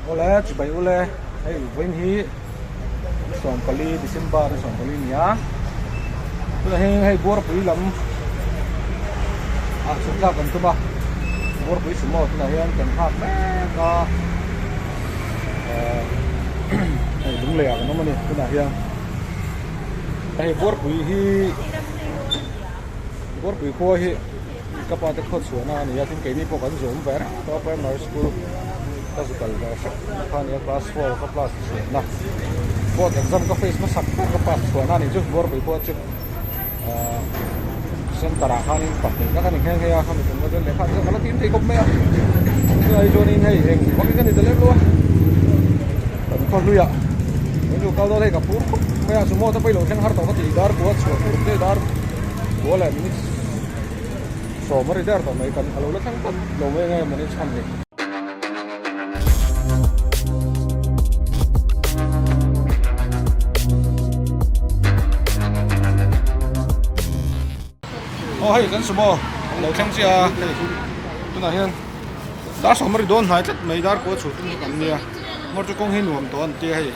Awle chibai ule hei vawiin hi 14 December ni 14 a ni a tunah hian hei Buarpui lam ah chhuk thlak kan tum a Buarpui sumo tunah hian kan nghak mek a ehh hei Lunglei ah kan awm a ni tunah hian hei Buarpui hi Buarpui khua hi. Ka pa te khaw chhuahna a ni a, tin keini pawh kan zawm ve reng tawh a, primary school ka zu kal ve hrep na kha a ni a, class four ka class chhuahna board exam ka face hmasak ber ka pass chhuahna a ni chu Buarpui pawh chu ahh center ah khanin pahnihna ka ni nghe nghe a, khami tum kha chuan lehkha te chu ka la tim thei khawp mai a, chulai chuanin hei eng vak hi ka ni ta lem lo a, kan khaw hluiah kan zu kal dawn hei ka phur khawp mai a, sumo te pawh i lo thleng har tawh ka ti dar kua chhuah tur te dar kua leh minutes. Sawm a ri der tawh mai kan a lo la thleng tawp lo mai nge mawni chhan ni. Aw hei kan sumo an lo thleng chiah a hei tunah hian dar sawm a ri dawn hnai tlat mai dar kua chhut tum chu kan nia motor chu kawng hi nuam tawh an tia hei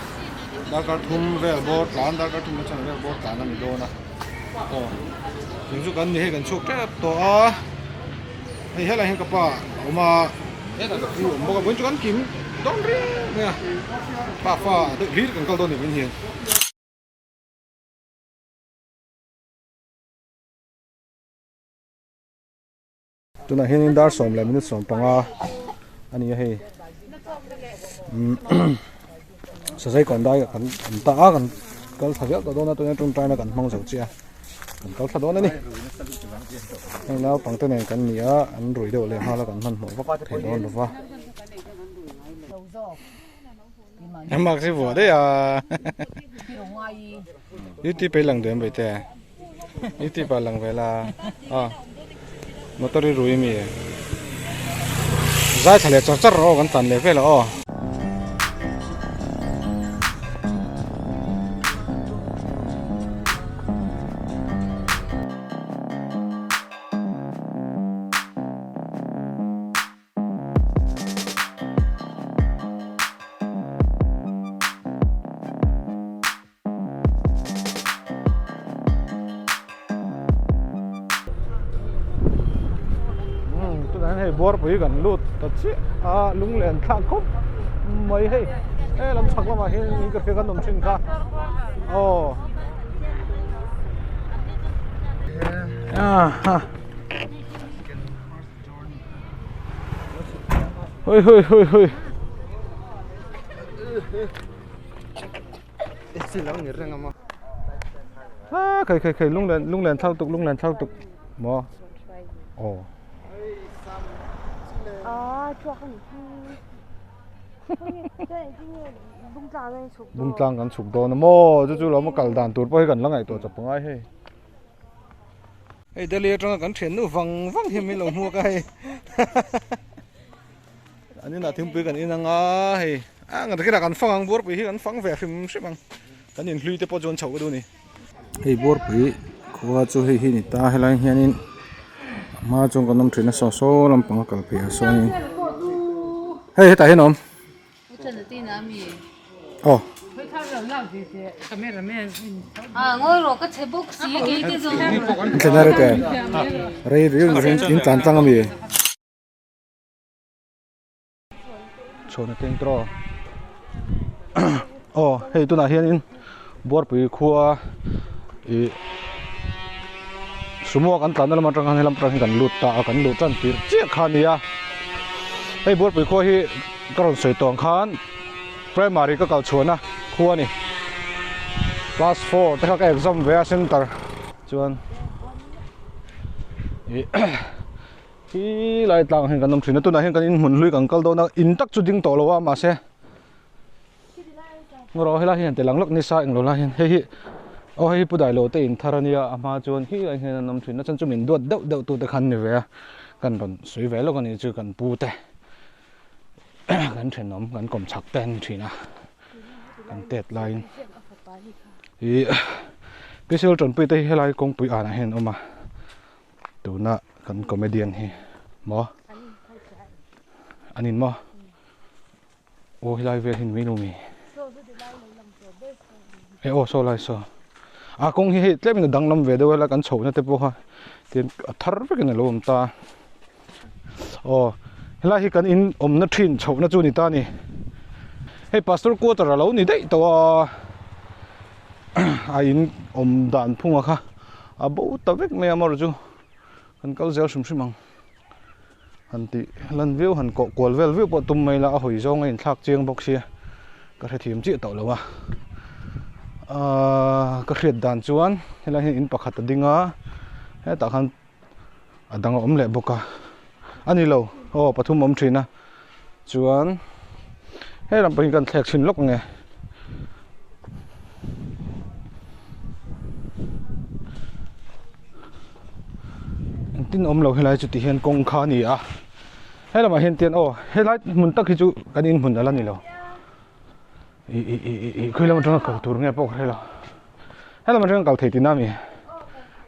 darkar thum vel bawr tlan darkar thum leh chhan vel bawr tlan a ni dawn a. Aw chung chu kan ni hei kan chhuak tep tawh a hei helai hian ka pa a awm a hetah ka pu a awm bawk a vawiin chu kan kim dawn riau mai a pa fa deuh hlir kan kal dawn ni vawiin hian. Tunah hianin dar sawm leh minute sawm panga a ni a hei sazai kawn dai kan an ta a kan kal thla viau tawh dawn a tuna tawngtaina kan hmang zo chiah a kan kal thla dawn a ni hei naupang te nen kan ni a an rui deuh leh nghal a kan hmanhmawh vak thei dawn lo va. Mak si vuah daih a youtube ei lang duh em te youtube ah lang ve la a motor hi rui ami zai thla leh char char rawh aw kan tlan leh vel ah aw. Tunah hian hei buarpui kan lut ta chiah a lunglen thlak khawp mai hei he lam chhak lamah hian in ka hria kan awm thin kha aw ah ha. Hoi hoi hoi hoi. Ah khai khai khai lunglen lunglen thal tuk lunglen thal tuk mo. Oh. Ah chuak ani Bungtlang kan chhuk dawn a maw chu chu lo maw kal dan tur pawh hi kan la ngaihtuah chawp angai hei. Hei Delhi atanga kan thiannu vang vang hi min lo hmuak a hei an inah thingpui kan in anga hei a ngata kira kan fang ang buarpui hi kan fang ve hrim hrim ang kan inhlui te pawh chuan chhoh ka duh a ni. Hei buarpui khua chu hei hi ni ta helai hianin a hma chuan kan awm thin a saw saw lampang a kal phei ah sawnin hei hetah hian a awm. Aw. Thlena rete rei riu in tlan tlang ami. Chhuahna keng tawh aw hei tunah hianin Buarpui khua ih sumo kan tlanna lam atang khan helam atang hian kan lut ta a kan luh tan tir chiah kha a ni a hei Buarpui khua hi ka rawn sawi tawh ang khan primary ka kal chhuahna khua a ni class four te kha ka exam ve a center chuan ih khi lai tlang ah hian kan awm thin a tunah hian kan inhmun hlui kan kal dawn a in tak chu ding tawh lo a mahse Ngaw helai hian ti lang lawk nisa englo lai hian hei hi aw hei hi pu dailo te in thar ania a hma chuan khi lai hian an awm thin a chuan chu min duat deuh deuh tu te khan ni ve a kan rawn sawi ve lawk ani chu kan pu te kan thenawm kan kawm chhak te an ni thin a kan tet laiin ih Pisal tanpui te hi helai kawngpui anah hian an awm a tuna kan comedian hi maw an in maw. Aw helai vel hi ni mai lo mi? E aw saw lai saw. A kawng hi hei tlem in a danglam ve deuh a helai kan chhohna te pawh kha tin a thar vekin a lo awm ta. Aw helai hi kan in awmna thin chhohna chu a ni ta a ni. Hei pastor quarter a lo ni daih tawh a a in awm dan phunga kha a bo ta vek mai a amaherawhchu chu kan kal zel hrim hrim ang. Han tih lan viau han kawh kual vel viau pawh tum mai la a hawi zawng a inthlak chiang bawk sia ka hrethiam chiah tawh lo a ahh ka hriat dan chuan helai hian in pakhat a ding a hetah khan a dang a awm leh bawk a a ni lo aw pathum a awm thin a chuan he lam pawh hi kan thlek chhin lawk ang e. Engtin awm lo helai chu ti hian kawng kha a ni a he lamah hian tian aw helai hmun tak hi chu kan in hmun ala ni lo ih ih ih ih ih khawi lam atanga kal tur nge pawh ka hre lo he lam atanga kal thei tihna a mi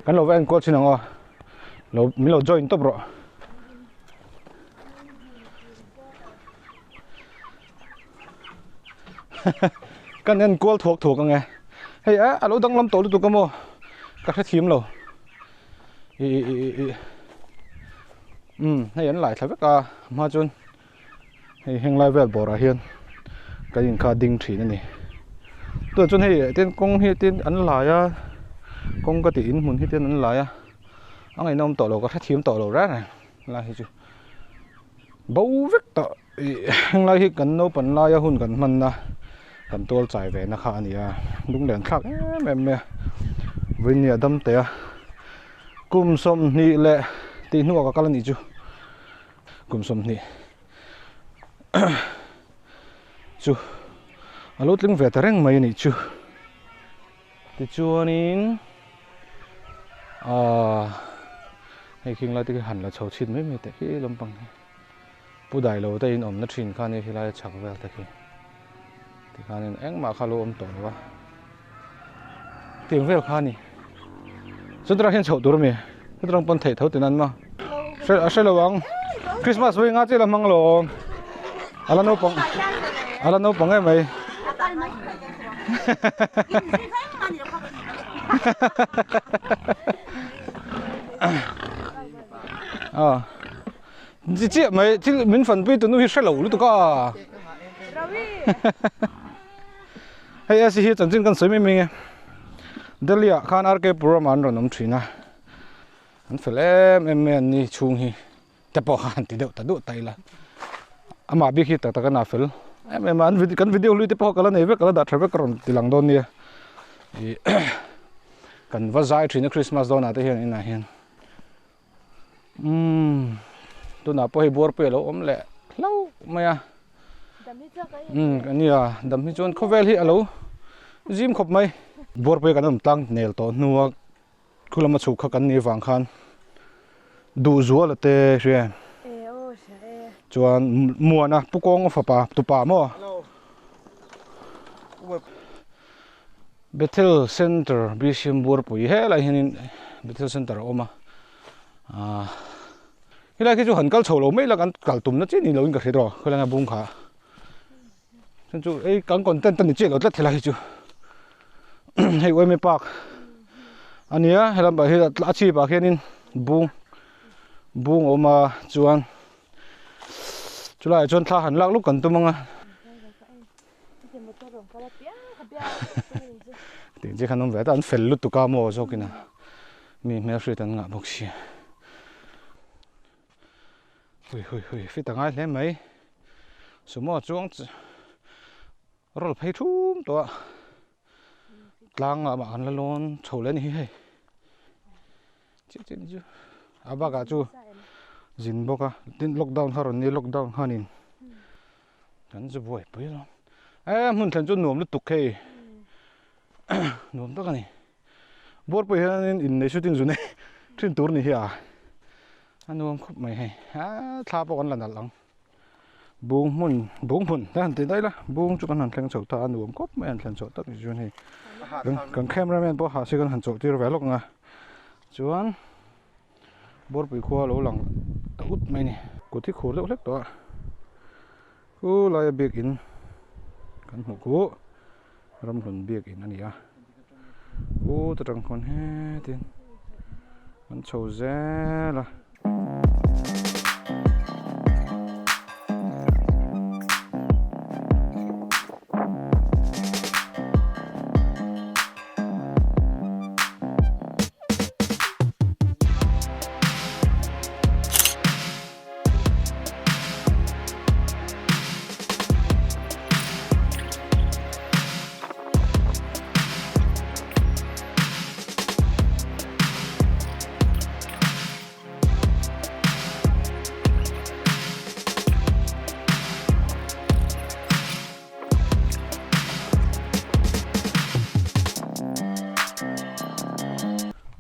kan lo va enkual chhin ang aw lo min lo join tawp rawh. Kan en kual thuak thuak ang e. Hei eh a lo danglam tawh lutuk a maw? Ka hrethiam lo. I i i i um hei an lai thla vek a hma chuan hei heng lai vel bawrah hian kan in kha ding thin a ni. Tunah chuan hei tin kawng hi tin an lai a kawng ka tih in hmun hi tin an lai a a ngaihnawm tawh lo ka hrethiam tawh lo reng reng lai hi chu bo vek tawh. Ih henglai hi kan naupan laia hun kan hmanna kan tual chai ve na kha a ni a lunglen thlak em em mai a vawinia dam teh a kum sawmhnih leh tih hnuah ka kal a nih chu kum sawmhnih chu a lo tling ve ta reng mai a nih chu tichuanin ahh hei khing lai te khi han la chho chhit mai mai teh khi lampang hi. Pu Dailo te in awmna thin kha nia helai a chhak vel te khi tikhanin engmah kha lo awm tawh lo a tiang vel kha a ni chutirang hian chhoh tur a mi chutirang pawn theih tho tin an ma hre a hre lo ang Christmas vawi nga chiah la hmang lo awm a la naupang a la naupang em mai aw. Chi chiah mai thil min fan pui tunu hi hre lo lutuk a. Hei AC hi chanchin kan sawi mai mai nge. Delhi ah khan RK Puram ah an rawn awm thin a. An fel em em mai an ni chhung hi te pawh kha han ti deuh ta duh ta ila. Amah bik hi tak tak a na fel em em a an video kan video hlui te pawh ka la nei vek ka la dah tha vek ka rawn ti lang dawn nia. Ih kan va zai thin a Christmas dawnah te hian inah hian. Umm tunah pawh hei buarpui a lo awm leh hlauh mai a umm ania dam hi chuan khawvel hi a lo zim khawp mai buarpui kan awm tlang nel tawh hnua khu lama chhuk kha kan nih vang khan duhzuala te hria chuan muana pu kawnga fapa tupa maw Bethel Centre BCM Buarpui helai hianin Bethel Centre a awm a aaa helai khi chu han kal chho lo mai la kan kal tumna chiah ni loin ka hre tawh khawilai bung kha chuan chu ei kan content a ni chiah lo tlat helai hi chu hei yma park a nia helam pah hi a chhip ah khianin bung bung a awm a chuan chulaiah chuan thla han lak luk kan tum ang a. Tih chi khan awm ve ta an fel lutuk a maw zawkin a mi hmelhriat an ngah bawk sia hui hui hui fit a ngai hle mai sumo chuang rawl phei thum tawh a tlang ah mah kan la lawn chho leh a ni hi hei chiah chiah ni chu a bakah chu zin bawk a tin lockdown kha rawn ni lockdown khanin. Kan zu buai pui lo. E hmun thlen chu nuam lutuk hei. Nuam tak a ni. Buarpui hianin innei shooting zu nei thin tur ni hi a. A nuam khawp mai hei. A thla pawh kan la nalh ang. Bung hmun bung hmun ta han ti daih la. Bung chu kan han thleng chho ta a nuam khawp mai han thlen chhoh tak ni chuan hei. Kan cameraman pawh ha si kan han chawh tir ve lawk ang a. Chuan. Buarpui khua a lo lang ta ut mai a ni. Kut hi khur deuh hlek tawh a, khu laia biakin. Kan hmuh khu ramhlun biakin a ni a u ta tang khawn hetin an chho zel a.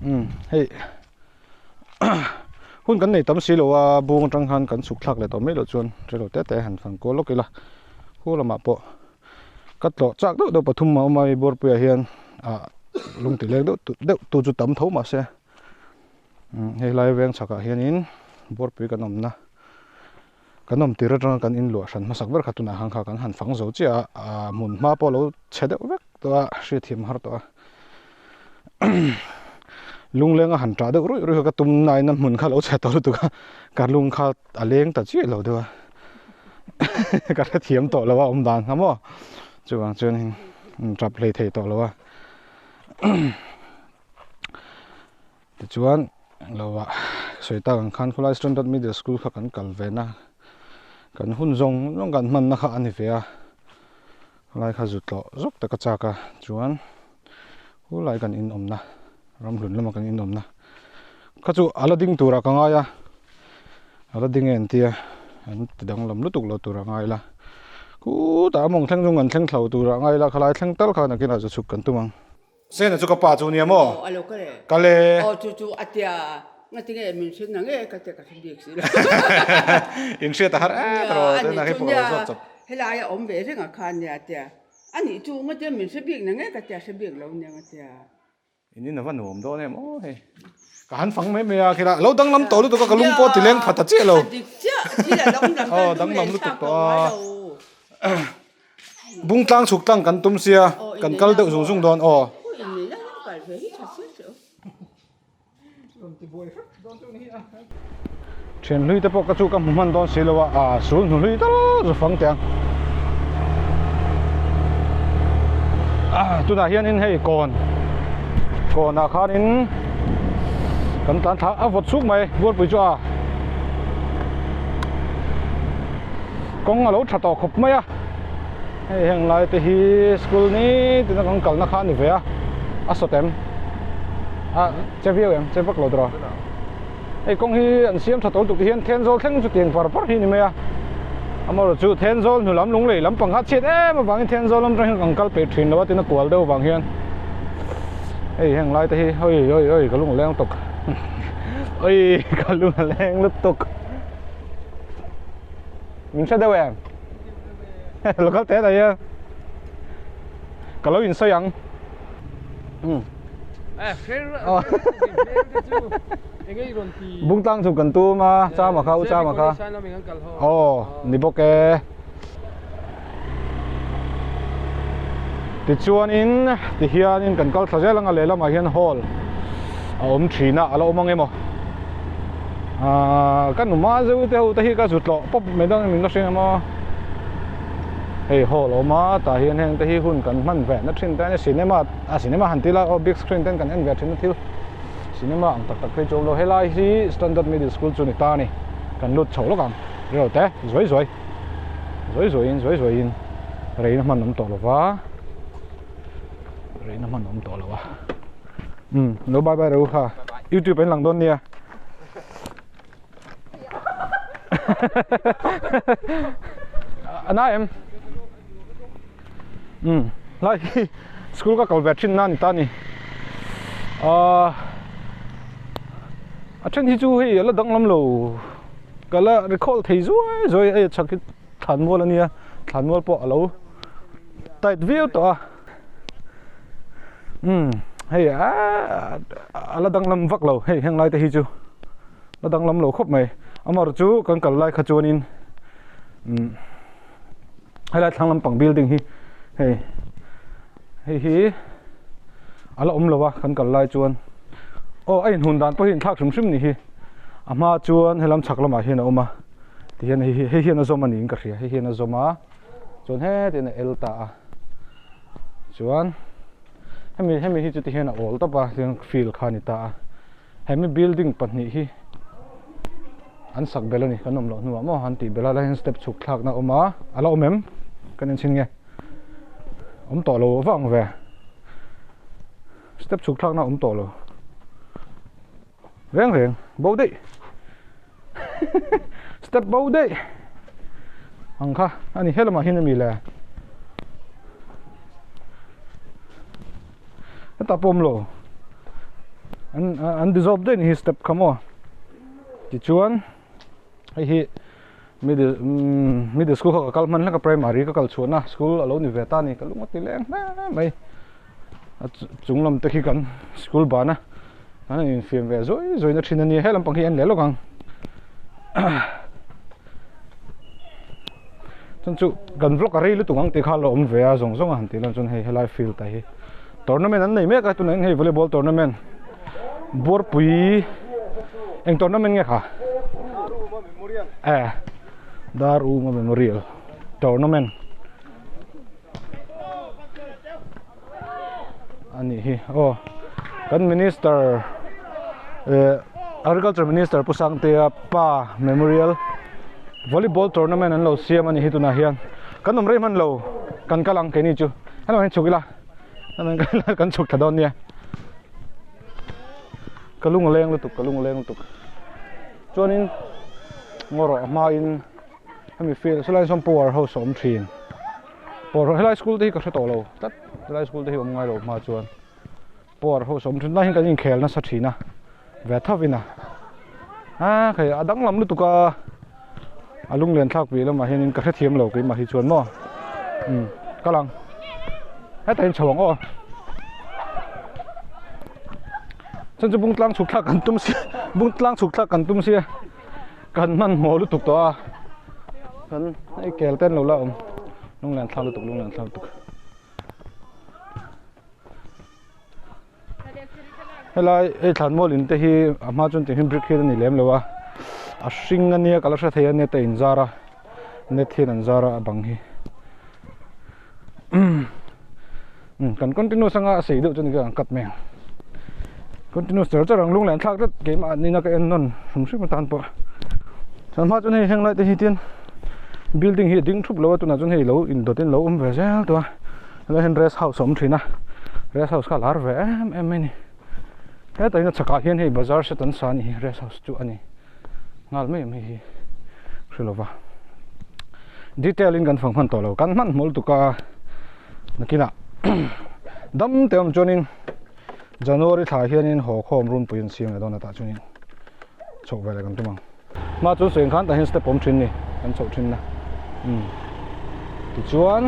Umm hei hun kan nei tam si lo a bung atang khan kan chhuk thlak leh tawh mai loh chuan rei lo te te han fan kual lawk ila khu lamah pawh ka tlawh chak deuh deuh pathum a awm a hei buarpuiah hian ah lung ti leng deuh deuh tu chu tam tho mahse umm hei lai veng chhakah hianin buarpui kan awmna kan awm tir atanga kan inluah hran hmasak ber kha tunah khan kha kan han fang zo chiah a ah hmun hma pawh a lo chhe deuh vek tawh a hriatthiam har tawh a lunglenga han tah deuh ruih ruih kha ka tum nain a hmun kha a lo chhe tawh lutuk a ka lung kha a leng ta chiah lo deuh a ka hrethiam tawh lo a awm dan kha maw chuvang chuanin tap hlei thei tawh lo a. Tichuan lo ah sawi tak ang khan khawlai Standard Middle School kha kan kal ve na kan hun zawng zawng kan hmanna kha a ni ve a khawlai kha zut tawh zawk tak a chak a chuan khulai kan inawmna ramhlun lama kan inawmna kha chu a la ding turah ka ngai a a la ding em tia an ti danglam lutuk lo turah ngai ila khutah a mawng thleng chung kan thleng thlo turah ngai ila khalai thleng tal khan nakinah chu chhuk kan tum ang. Sena chu ka pa chu nia maw? Aw alo kal e. Kal e. Aw chu chu a tia nga tinge min hriat na nge ka tia ka hre bik si lo. In hriat a har e tawh Nia ani chu nia helai a awm ve reng a khan nia tia ani chu nga tia min hre bik na nge ka tia hre bik lo nia nga tia. In in a va nuam dawn em aw hei. Ka han fang mai mai a khila lo danglam tawh lutuk a ka lung pawh ti leng phat ta chiah lo. A dik chiah thil a danglam Aw danglam lutuk tawh a. Bung tlang chhuk tlang kan tum sia kan kal deuh zung zung dawn aw. Thian hlui te pawh ka chu ka hmu hman dawn si lo a ah sul hnu hlui tal zu fang teh ang. Ah tunah hianin hei kawn kawnah khanin kan tlan thla a vawt chhuk mai bualpui chu a. Kawng a lo tha tawh khawp mai a, hei heng lai te hi school ni tina kan kalna kha a ni ve a, a sawt em? A che viau em? Che vak lo tawh a, hei kawng hi an siam tha tawh lutuk te hian Thenzawl thleng chu tiang var var hi a ni mai a, amaherawh chu Thenzawl hnu lam lunglei lampang kha a chhiat em avangin Thenzawl lam atang hian kan kal peih thin lo a tin a kual deuh avang hian hei heng lai te hi oi oi oi ka lung a leng lutuk oi ka lung a leng lutuk. Min hre deuh em? Lo kal teh daih a. Ka lo insawi ang. Um. Bung tlang chu kan tum a, chama kha u chama kha. Aw, ni bawk e. Tichuanin tihianin kan kal thla zel anga lehlamah hian hall a awm thin a, a la awm ang emaw. Ahh ka numa zeu te ho te hi ka zu tlawh pawp mai dawn min la hria emaw. Hei hall a awm a, tah hian heng te hi hun kan hman ve na thin te a nia cinema a cinema han ti la aw big screen ten kan en ve thin a thil cinema ang tak tak phei chu a awm lo. Helai hi standard middle school chu ni ta a ni, kan lut chho lawk ang rilru te zuai zuai. Zawi zawiin zawi zawiin reina hman awm tawh lo va reina hman awm tawh lo a um lo bye bye reu kha youtube an lang dawn nia ana em um lai hi school ka kal ve thin na ni ta ni ah a then hi chu hei ala danglam lo. Ka la recall thei zuai zuai hei chhak hi thlanmual a nia thlanmual pawh a lo tight viau tawh a umm hei aaa a la danglam vak lo hei heng lai te hi chu la danglam lo khawp mai amaherawh chu kan kal lai kha chuanin umm helai thlang lampang building hi. Hei hei hi a la awm lo a kan kal lai chuan aw a inhun dan pawh hi inthlak hrim hrim ni hi a hma chuan helam chhak lamah hian a awm a tihian hei hi hei hian a zawm a niin ka hria hei hian a zawm a chuan hetian a el ta a chuan hemi hemi hi chu tihian a awl tawp a tihian field kha a ni ta a hemi building pahnih hi an sak belh a ni kan awm loh hnuah maw an tih belh a lai hian step chhuk thlakna a awm a a la awm em kan en chhin nge awm tawh lo vang ve step chhuk thlakna a awm tawh lo reng reng bo daih step bo daih ang kha a ni helamah hian a mi le hetah pawh awm lo an an dissolve daih ni hi step kha maw tichuan hei hi middle umm middle school kha ka kal hman hlek a primary ka kal chhuahna school a lo ni ve ta a ni ka lung a ti leng hle mai a chung lam te khi kan school ban a an han infiam ve zawi zawi na thin a nia he lampang hi a en leh lawk ang chuan chu kan vlog a rei lutuk ang tih kha a la awm ve a zawng zawng a han tih lan chuan hei helai field ah hi tournament an nei mek a tunah hian hei volleyball tournament buarpui eng tournament nge kha eh Daruma Memorial tournament a nih hi aw kan minister eh agriculture minister Pu Sangtea pa memorial volleyball tournament an lo siam a nih hi tunah hian kan awm rei hman lo kan kal ang keini chu helaiah hian chhuk ila kan chhuk thla dawn nia ka lung a leng lutuk ka lung a leng lutuk chuanin ngaw rawh a hmain hemi field saw lai sawn power house a awm thin. Power helai school te hi ka hre tawh lo tlat helai school te hi awm ngai lo hma chuan power house awm thin lai hian kan inkhel nasa thin a ve thovin a a hei a danglam lutuk a a lunglen thlak piah lamah hianin ka hrethiam lo keimah hi chuan maw umm kal ang hetah hian chho ang aw chuan chu bung tlang chhuk thlak kan tum sia bung tlang chhuk thlak kan tum sia. Kan hmanhmawh lutuk tawh a kan hei kel te an lo la awm lunglen thlak lutuk lunglen thlak lutuk helai hei thlanmual in te hi a hma chuan tiang hian brick hian a ni lem lo a a hring ania ka la hre thei a net a in zar a net hian an zar a a bang hi umm kan continuous anga a sei deuh chu ni ka ang cut mai ang continuous char char ang lunglen thlak tlat keimah nina ka en nawn hrim hrim atan pawh chuan hma chuan hei heng lai te hi tin building hi a ding thup lo a tunah chuan hei lo indawt in lo awm ve zel tawh a helai hian rest house a awm thin a rest house kha a lar ve em em mai a ni hetah hian a chhakah hian hei bazar set an sa a ni hi rest house chu a ni. Nghal mai mai hi hre lova detail in kan fang hman tawh lo kan hman hmawlh tuk a nakinah dam te awm chuanin January thla hianin haw khawm runpui an siam leh dawn a tah chuanin chhoh ve leh kan tum ang hma chuan sawi ang khan tah hian step awm thin ni kan chhoh thin na umm tichuan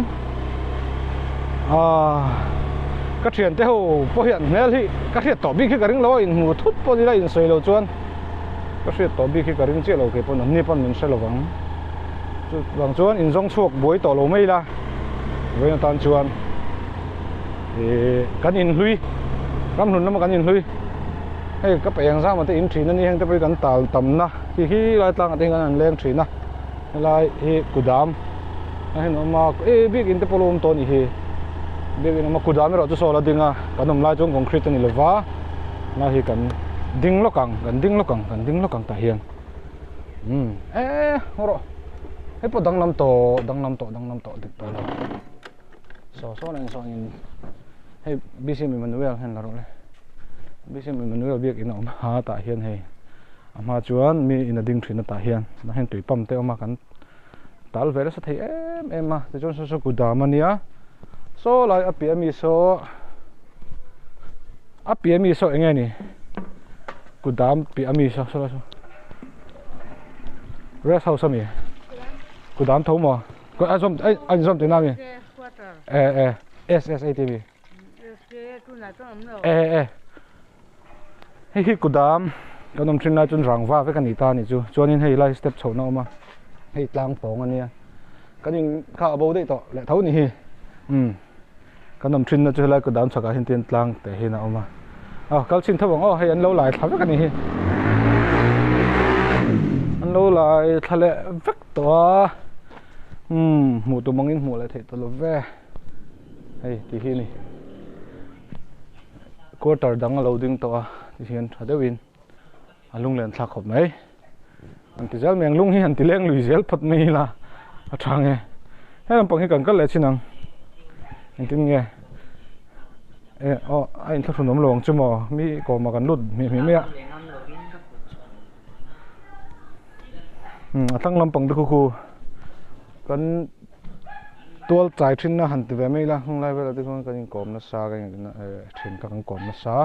ah ka thiante ho pawh hian hmel hi ka hriat tawh bik hi ka ring lo a inhmu thut pawh nila insawi lo chuan. Ka hriat tawh bik hi ka ring chiah lo kei pawn an ni pawn min hre lo vang. Chuvang chuan inzawng chhuak buai tawh lo mai ila vawiin atan chuan ih kan inhlui ramhlun lama kan inhlui hei ka paih ang zam te in thin a ni heng te pawh hi kan tal tamna khi khi lai tlangah te hian kan han leng thin a helai hi kudam a hian a awm a eh biakin te pawh a lo awm tawh a nih hi biakin a awm a kudam erawh chu saw la ding a kan awm lai chuan concrete a ni lo va. Lai hi kan ding lawk ang kan ding lawk ang kan ding lawk ang tah hian umm eh haw rawh hei pawh danglam tawh danglam tawh danglam tawh dik tawh lo saw saw nen sawnin hei B_C_M Emmanuel hian la rawh le B_C_M Emmanuel biakin a awm a tah hian hei a hma chuan mi in a ding thin a tah hian tah hian tui pump te a awm a kan tal ve nasa thei em em a tichuan saw saw kudam a nia saw lai a piah ami saw a piah ami saw eng nge ni kudam piah ami saw saw lai saw rest house ami kudam tho maw a zawm a inzawm tihna ami eh eh S S A T V eh eh Hei hi kudam kan awm thin lai chuan rangva vek a ni ta a nih chu chuanin hei lai step chhohna a awm a hei tlang pawng a nia kan in kha a bo daih tawh leh tho a ni hi. Umm kan awm thin na chu helai kudam chhakah hian tin tlang te hian a awm a aw kal chhin tho ang aw hei an lo lai thla vek a ni hi an lo lai thla leh vek tawh a umm hmuh tum angin hmuh leh theih tawh lo ve hei ti hi a ni quarter dang a lo ding tawh a ti hian tha deuhin a lunglen thlak khawp mai an ti zel mai ang lung hi han ti leng lui zel phawt mai ila a tha nge he lampang hi kan kal leh chin ang engtin nge e aw a inthlahrun awm lo ang chu maw mi kawmah kan lut hmih hmih mai a a tlang lampang te khu khu kan tual chai thin na han ti ve mai ila hung lai velah te chuan kan inkawm nasa kan thin kha kan kawm nasa.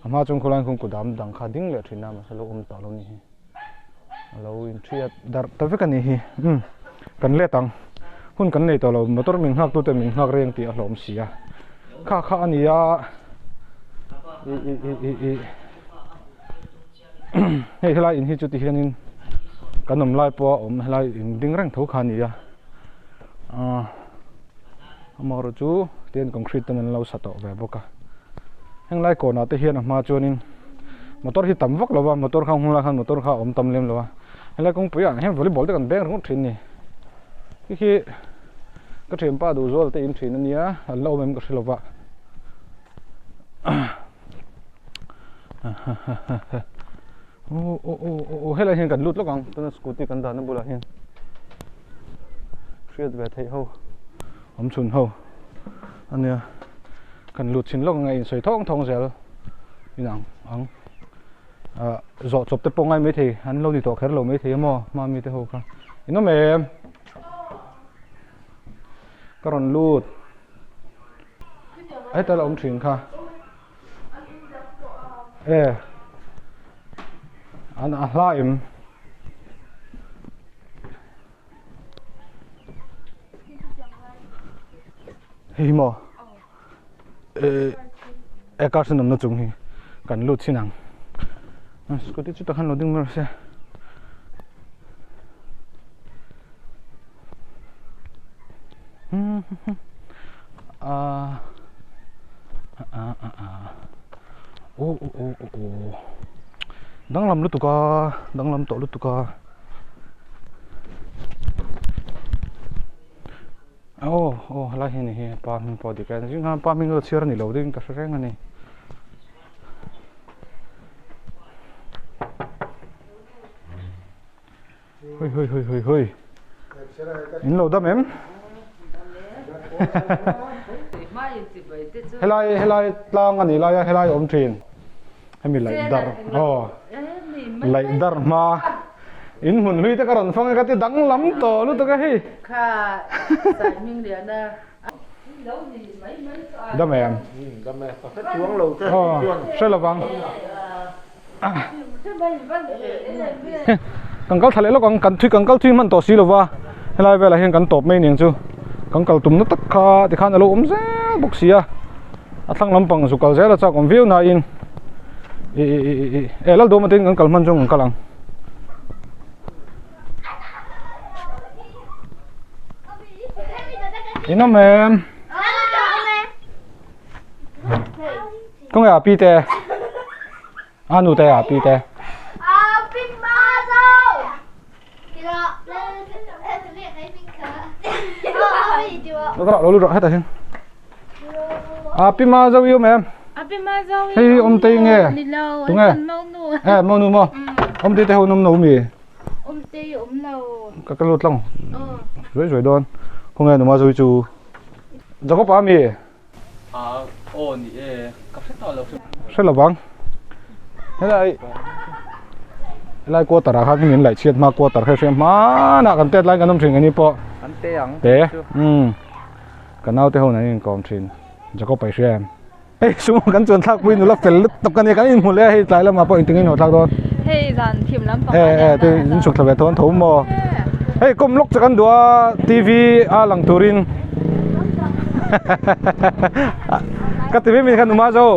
A hma chuan khawlaiin khawn kudam dang kha ding leh thin a mahse lo awm tawh lo ni hi a lo inhriat darh ta vek a ni hi umm kan let ang hun kan nei tawh lo motor min nghak tute min nghak reng tih a hlawm si a kha kha a ni a ih ih ih ih ih hei helai in hi chu ti hianin kan awm lai pawh a awm helai in ding reng tho kha a ni a ah. Amaherawh chu tian concrete ten an lo sa tawh ve bawk a heng lai kawnah te hian a hma chuanin motor hi tam vak lo va motor kha hung lai khan motor kha a awm tam lem lo a helai kawngpui ah hian volleyball te kan beng ringawt thin a ni khi khi ka thianpa duh zual te in thin a nia an la awm em ka hre lo va aw aw aw aw helai hian kan lut lawk ang tuna scooty kan dahna bulah hian hriat ve theih ho awm chhun ho ania kan lut chhin lawk ang a insawi thawng thawng zel inang ang ah zawh chawp te pawh ngai maithei an lo ni tawh kher lo maithei emaw hma mi te ho kha in awm em ka rawn lut heta la awm thin kha. E an a hla em hei hi maw e e car sen awmna chung hi kan lut chin ang scooty chu takhan lo ding mai rawh se. Danglam lutuk a danglam tawh lutuk a aw aw helai hi a ni hi pa hming pawh a dik a zing khan pa hming chu chhiar a ni lo deuhin ka hre reng a ni. Hoi hoi hoi hoi hoi in lo dam em helai helai tlang a ni lai a helai awm thin hemi laih dar aw laih dar hma in hmun hlui te ka rawn fang e ka ti danglam tawh lutuk a hei dam em aw hre lovang. Kan kal thla leh lawk ang kan thui kan kal thui hman tawh si lo va helai velah hian kan tawp mai aniang chu kan kal tumna tak kha tikhan alo awm zel bawk si a a thlang lampang zu kal zel a chak awm viau nain ih ih ih ih eh Lalduhawma te in kan kal hman chuan kan kal ang. In awm em? Kawng e api te a nu te api te lo lut rawh hetah hian api ma zo i awm em hei hi awm tei nge tunge e mo nu maw awm tei te ho an awm lo mi ka ka lut lang zuai zuai dawn khawnge nu ma zo i chu Jacob a mi A aw ni e, ka hre tawh lo. Hre lo vang. Helai helai quarter ah khan min laih chhiat hma quarter kha hria hmanah kan tet lai kan awm thin kan ni pawh. Kan te ang. Te. Umm. Ka naute ho nen an inkawm thin. Jacob a i hria em? Hei sumo kan chuan thlak pui nula fel lutuk a nia kan inhmu leh a hei tlai lamah pawh engtin nge inhaw thlak dawn. Hei zan thim lampang a nia. E e in chhuk thla ve tho an tho maw. Hei kawm lawk che kan duh a TV a lang turin ka ti mi khan uma zo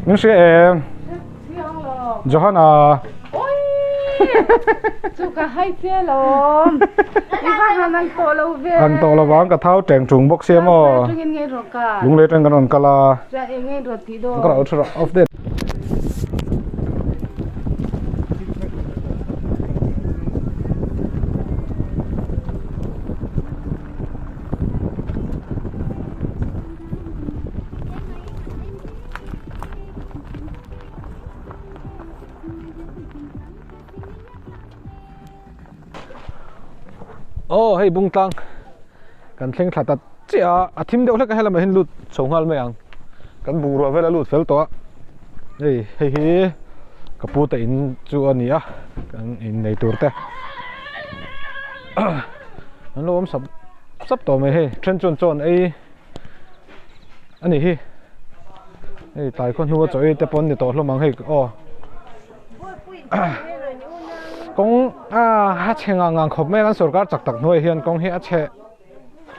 min hria em Johanna. chu ka hai che alawm. I va han ang tawh lo ve. Ang tawh lo vang ka thau teng tung bawk sia maw. Lunglei atangin ngei rawn kal. Lunglei atangin kan rawn kal a. Chuan eng ngei rawn tih dawn. Ka rawn thu rawh off det. Aw hei bung tlang kan thleng thla ta chiah a a thim deuh hlek a helamah hian lut chho nghal mai ang kan bungrua vel a lut fel tawh a hei hei hi ka pu te in chu a ni a kan innei tur te an lo awm sap sap tawh mai hei then chuan chaw an ei a ni hi hei tlai khaw hnua chaw ei te pawh an ni tawh hlawm ang hei aw kawng a a chhe ngang ngang khawp mai a kan sorkar chak tak hnuaiah hian kawng hi a chhe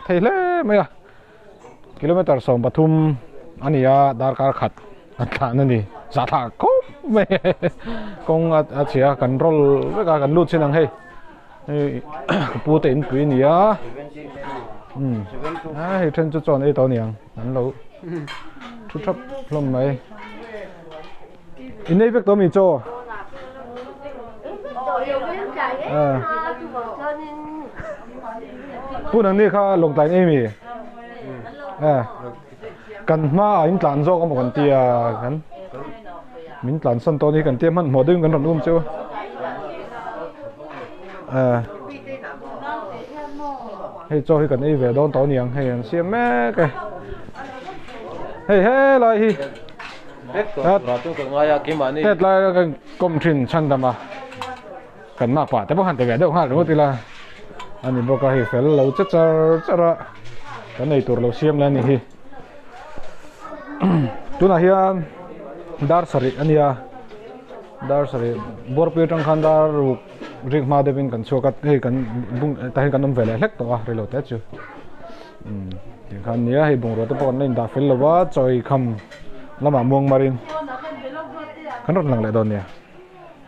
thei hle mai a kilometer 13 a ni a darkar khat a tlan a ni zahthla khawp mai kawng a chhe a kan roll vek a kan lut chin ang hei hei ka pu te inpui a ni a umm a hei then chu chaw an ei tawh a ni ang an lo thu thap hlawm mai. In ei vek tawh mi chaw? Pu nang ni kha lawngtlai in ei mi? Kan hma ah in tlan zawk amaw kan tia kan min tlan san tawh ni kan tia hmanhmawh deuhin kan rawn um cheu a. Hei chaw hi kan ei ve dawn tawh aniang hei an siam mek e. Hei helai hi. Hetlai a kan kawm thin chhan dam a kan mak pah te pawh han ti ve deuh nghal ringawt ila a ni bawk a hei fel lo che char char a kan ei tur lo siam lai a ni hi tunah hian dar sarih a nia dar sarih buarpui atang khan dar ruk rik hma deuhin kan chhuak a hei kan bung tah hian kan awm ve leh hlek tawh a rilo te chu umm tikhan nia hei bungrua te pawh kan la indah fel lo va chawi kham. Lamah muang marin kan rawn lang leh dawn nia.